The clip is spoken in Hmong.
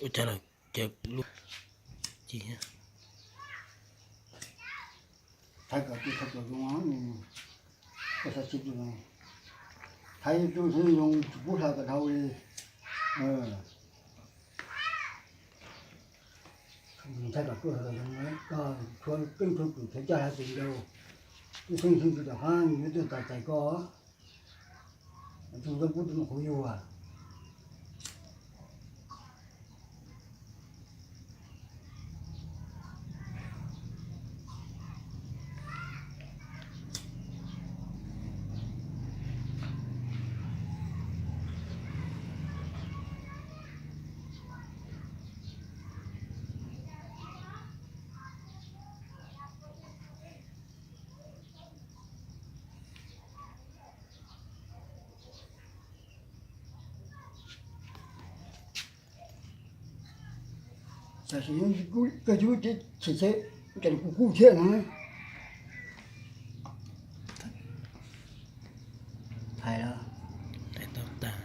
Ua cas lawm? Ces lub ci Thaiv kom tsis tau zoo, koj xav tsis tau zoo. Thaiv tub xeeb zoo tsis pub hla kom dhau li. Thaiv kom tub hla kom zoo, koj tshuav keeb tshuav kwm, thaiv coj hla tus nraug. Tub xeeb xeeb tsis tom qab nws yuav tuaj tos txais koj. Tub xeeb pub tus muaj qhuv yuag. Tam sim no koj yug ces ces kuv kub thiab no. Hais los, hais tau tas.